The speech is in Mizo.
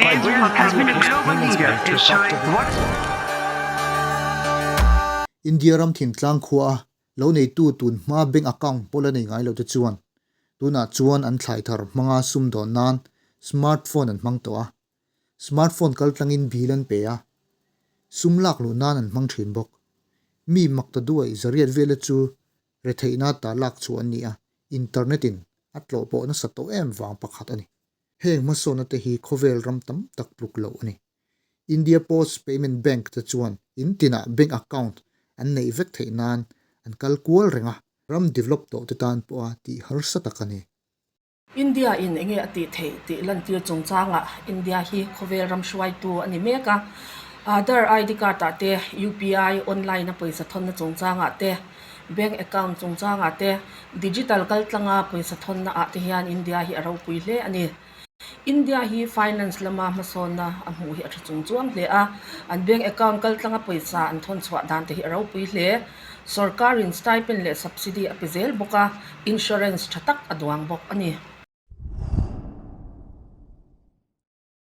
By India bringing has India been a Post global Payments leader Bank to in adopt showing a what India ram thingtlang khua a lo neitu tun hma bank account pawh la nei ngai lo te chuan tunah chuan an thlai thar hmanga sum dawn nan smartphone an hmang tawh a, smartphone kal tlangin bill an pe a, sum lak luh nan an hmang thin bawk. Mi mak ta duai zariat vela chu retheihna ta lak chhuah an ni a, internet in a tlawh pawh nasa tawh em vang pakhat a ni. Heng hmasawnna te hi khawvel ram tam tak tluk loh a ni. India Post Payment Bank te chuan in tinah bank account an neih vek theih nan an kal kual reng a, ram develop tawh te tan pawha tih harsa tak a ni. India in enge a tih theih tih lantir chungchangah India hi khawvel ram hruaitu a ni mek a. Aadhaar ID card ah te, UPI online a pawisa thawnna chungchangah te, Bank account chungchangah te, digital kaltlanga pawisa thawnna ah te hian India hi a ropui hle a ni. India hi finance lama hmasawnna a hmuh hi a tha chung chuang hle a, an bank account kaltlanga pawisa an thawn chhuah dan te hi a ropui hle. Sorkarin stipend leh subsidy a pe zel bawk a, insurance tha tak a duang bawk a ni.